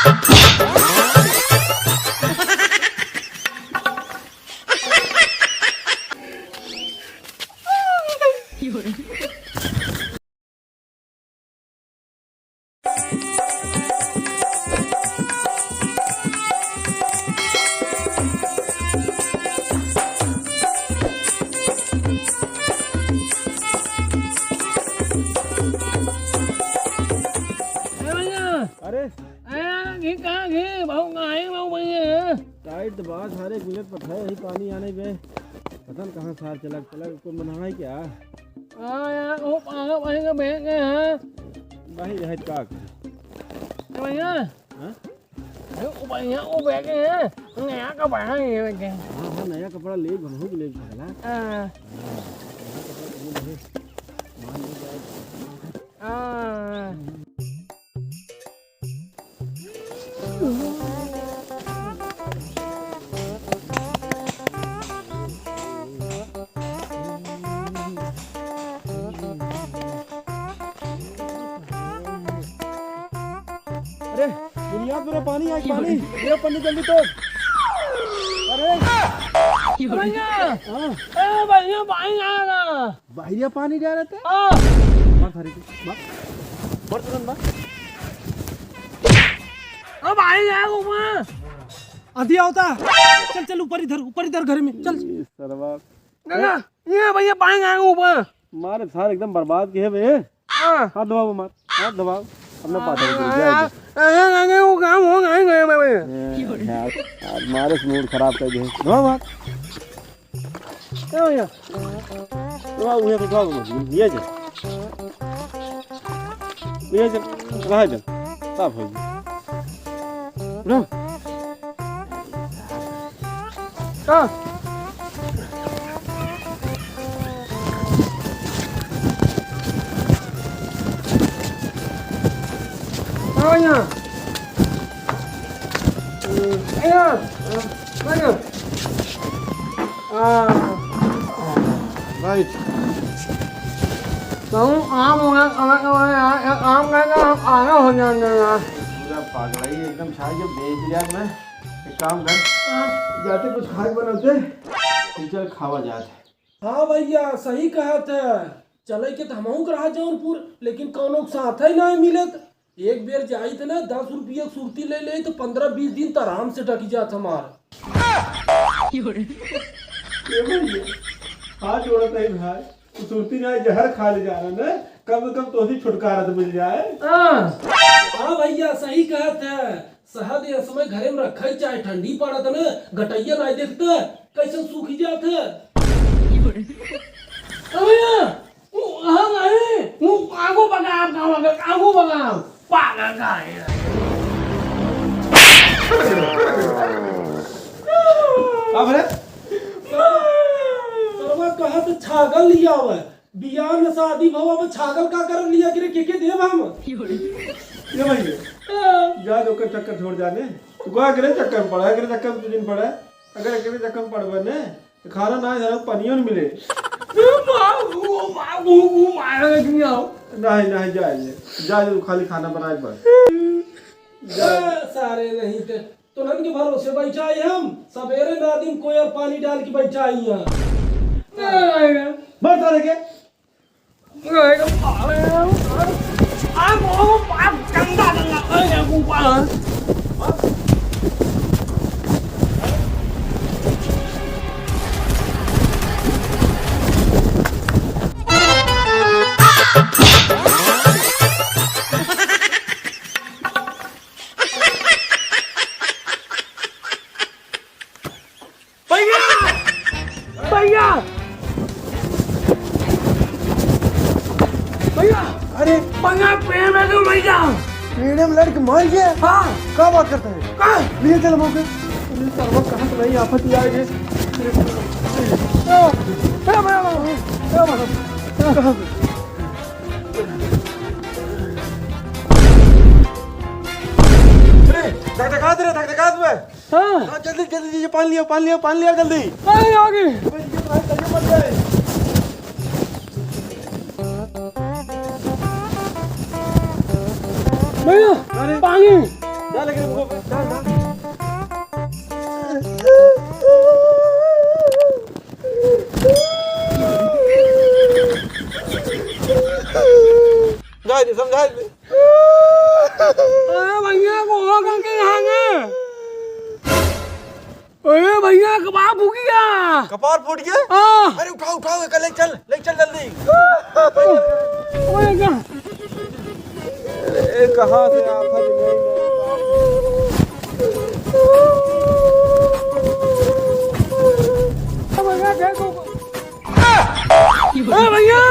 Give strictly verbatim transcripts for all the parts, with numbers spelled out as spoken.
ए भैया, अरे, ए, घी कहाँ घी? भाऊ कहाँ है, भाऊ भैया? टाइट तो बात, हर एक मिनट पर है, यही पानी आने पे। पता न कहाँ सार चला, चला, कोई मना है क्या? हाँ यार, वो पागल भाई का बैग है, हाँ। भाई, है का? ए भैया, हाँ? अरे, वो भैया, वो बैग है, नया कपड़ा है ये बैग। हाँ, हाँ, नया कपड़ा ले, हमहू के ले, पगला। हाँ। हाँ, नया कपड़ा तो ले, मान ले जाए। हाँ। अरे, दुनिया पूरा पानी, आज पानी। ये पन्नी जल्दी तोड़। अरे। भैया। हाँ। ए, भैया, पानी आ रहा। बाहरिया पानी जा रहा था? हाँ। मार सारे को, मार। मार तुरंत मार। ओ भाई, आ गया ऊपर। आधी आवता। चल, चल, ऊपर इधर, ऊपर इधर घर में, चल। ये सरवा। ना, ना, ये भैया पानी आ गया ऊपर। मारे सार एकदम बर्बाद किहे बे। हाँ। हाथ दबाओ मार, हाथ दबाओ। अपना पाता है, हाँ, जा, जा। अरे, अरे, वो काम हो गए, गए, गए, गए। ए, यार, यार, मारे से मूड खराब कर दिए। दबाओ मार। ए भैया। वाह, उहे तो उठाओ, ये जे। ये जे, रहा जे। साफ हो गया। उठाओ। का? ए भैया। ए भैया। ए भैया। आ। बैठ। कहूँ आम हो गया, आम हो गया, यार, एक आम खाएगा, हम आगे हो जाएंगे यार। पूरा पागल है, एकदम छाई जब बेच लिया मैं। एक काम कर, हाँ। जाते कुछ खाए बनाते, फिर चल खावा जात। हाँ भैया, सही कहत है। चले के तो हमहू के रहा जौनपुर, लेकिन कौनो के साथ ही नहीं मिलत। एक बेर जाइत ना, दस रुपया के सुरती ले लेइत, तो पन्द्रह बीस दिन त आराम से डकी जात हमार। ए भैया, हाथ जोड़त है भाई, तू सुरती ना जहर खा ले जा रहा ना, कम से कम तोहरी छुटकारा तो मिल जाए। हाँ। हाँ भैया, सही कहत है। शहद ये समय घरे में रखा ही चाहे, ठंडी पड़त ना, गटैया ना देखता, कैसे सूख जात है। ए भैया, ऊ, हाँ, नहीं, ऊ, आगू बगाम, आगू बगाम, पागल का है। अब रे? सरवा कहा तो छागल लिया हुआ है। बियाह में शादी भवा में छागल का कर लिया कि रे, के, के देव हम? ये भाई, जा जो कर चक्कर छोड़ जाने। तू कहा कि रे चक्कर में पड़ा है, कि रे चक्कर में तुझे पड़ा है। अगर एकरे चक्कर में पड़बे ने, तो खाना ना धरब, पानियो न मिले। ओ बाबू, ओ बाबू, ओ मारा लेकिन आओ। नहीं, नहीं, जाए ले। जा, जा, तू खाली खाना बनाए बस। जा। ए, सारे नहीं थे। तो नन के भरोसे बैठा है हम। सवेरे नादिम कोयर पानी डाल के बैठा है यहाँ। ए, आएगा। मर सारे के। भैया! भैया! भैया! अरे! भैया, पेड़ में तो भैया! पेड़ में लड़के मर गया? हाँ। का बात करता है? कहाँ? ले चल मौके। अरे, सरवा कहाँ से नहीं आफत ही आ गए। ए, ए, भैया, भैया, भैया, कहाँ? अरे, धक धका दे रे, धक धका दे। हाँ। हाँ, जल्दी, जल्दी, जल्दी, पानी लिया, पानी लिया, पानी लिया, जल्दी। अरे, आगे। अबे, ये तो भाई, तैयार मत जाए। भैया, अरे। पानी। जा ले, समझाए दे, समझाए दे। अरे भैया, को हो करके यहाँ गए? अरे भैया, कपार फूट गया। कपार फूट गया? हाँ। अरे उठाओ, उठाओ, एका ले चल, ले चल जल्दी। ओए का? ए, कहाँ से आफत ले गए? भैया, देखो। ए भैया!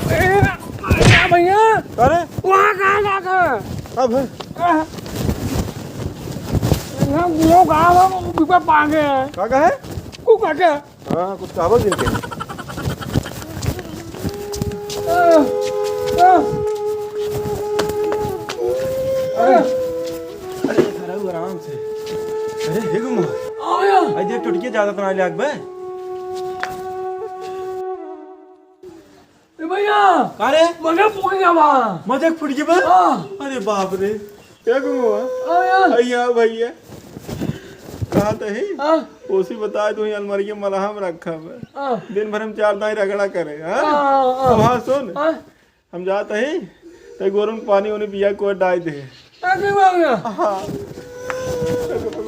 ए, भैया, भैया! अरे? वहाँ कहाँ जाता है? अब है। आ, यहाँ लोग आ रहे हैं, वो भी पागे हैं। का कहे? कुछ कहते हैं। हाँ, कुछ कहावत दिन के। आ, आ। अरे, अरे, खड़ा हो आराम से। अरे, हे गुंगवा। आया। आई देख, टुटकिया ज्यादा तो ना लाग बे। ए भैया। का रे? मजा फूट गया बा। मजा फूट गया बा? हाँ। अरे बाप रे। हे गुंगवा। आया। अइया भैया। कहा तो ही? हाँ। ओसी बताए तू ही अलमारी के मलहम रखा बा। हाँ। दिन भर हम चार दाई रगड़ा करे, हाँ? हाँ, हाँ, हाँ। अब हाँ सुन। हाँ। हम जात हई, ते गोरम पानी ओनी पिया को डाल दे। अरे भैया। हाँ।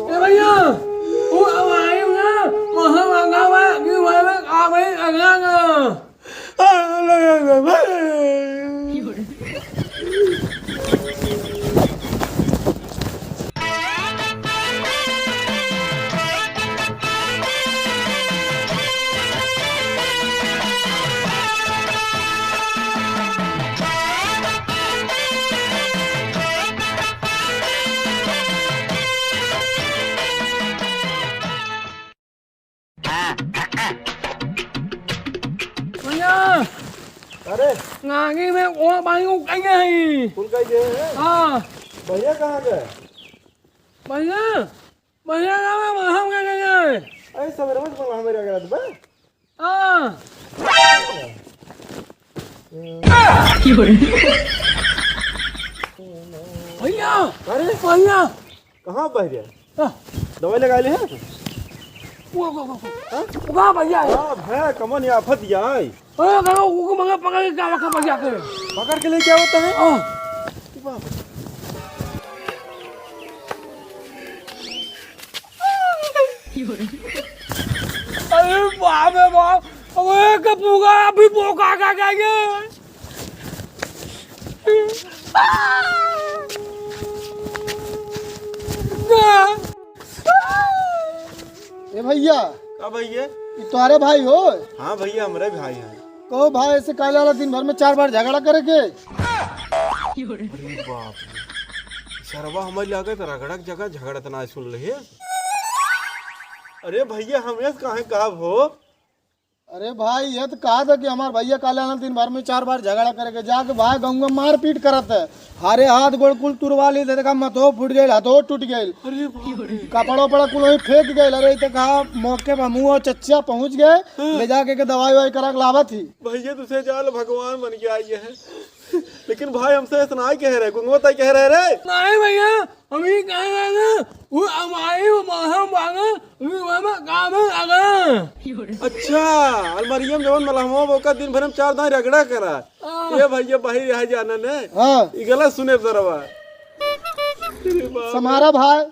ए भैया, वो हमारे ना, वहाँ मांगा हुआ है, अभी वहाँ में आ गई, अगला ना। भैया, अरे। नानी में वो पानी को कहीं है। फूल कहीं गए हैं? हाँ। भैया कहाँ गए? भैया, भैया, ना मैं मलहम के लिए आए। अरे, सवेरे में तो मलहम मेरे अगर बा। हाँ। भैया, अरे? भैया। कहाँ बह गया? हाँ। दवाई लगा ले है? वो, वो, वो, वो। हाँ? वो कहाँ भैया है? हाँ, भैया, कमन ये आफत या है। अरे, कहो, उनको मगर पकड़ के क्या रखा भैया के? पकड़ के ले क्या होता है? हाँ। बाप रे। अरे बाप रे बाप, अबे कपूगा अभी बोका का क्या ये? ए भैया। का भैया? ई तोहरे भाई हो? हाँ भैया, हमरे भाई हैं। कहो भाई, ऐसे काले वाला दिन भर में चार बार झगड़ा करे के? अरे बाप रे। सरवा हमारे लगे तो रगड़क जगह झगड़त ना सुन रहे। अरे भैया, हम यस काहे कहब हो? अरे भाई, ये तो कहा था कि हमार भैया काले आना दिन भर में चार बार झगड़ा करे के, जाके भाई गंगा मारपीट करत है। हारे हाथ गोड़ कुल तुरवा ली, देखा मथो फूट गइल, हाथो टूट गइल। अरे बाप रे। कपड़ा उपड़ा कुल वहीं फेंक गइल। अरे, तो कहा मौके पर मुँह और चच्चा पहुँच गए, हाँ। ले जाके के दवाई ववाई करा के लावत ही। भैया, तुझे जाल भगवान बन के आई है। लेकिन भाई, हमसे ऐसा ना कह रहे, गुंगवा ताई कह रहे रे। नहीं भैया, हम ही कह रहे ना, वो हमारी वो मलहम मांगे, वो हमें काम में लगा। अच्छा, अलमारिया में जवन मलहमवा बोका दिन भर में चार दाई रगड़ा करा। हाँ। ये भैया, बाहर यहाँ जाना ने। हाँ। ई गलत सुने सरवा। अरे बाप रे। समारा भाई,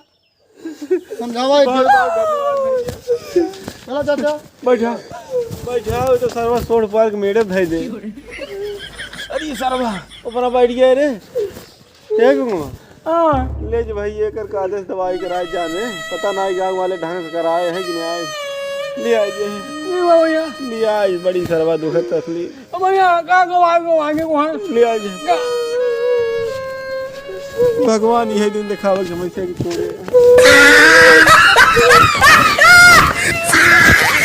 समझावा एक बार, बार। बार, बार, बार। चला चाचा। बैठा, बैठा, वो तो सरवा सोड़ पार के मेड़े धई दे। अरे सरवा, ऊपर बैठ गया रे। ठीक हूँ। हाँ। ले जो भाई, ये कर कायदे से दवाई कराए जाने। पता ना गाँव वाले ढंग से कराए हैं कि नहीं आए। ले आए जे। ले आओ भैया। ले आए, बड़ी सरवा दुख है तकलीफ। अब भैया, का गवा, गवा के वहाँ? ले आ जा। का? भगवान यही दिन दिखावे कि हम ऐसे कि तोरे।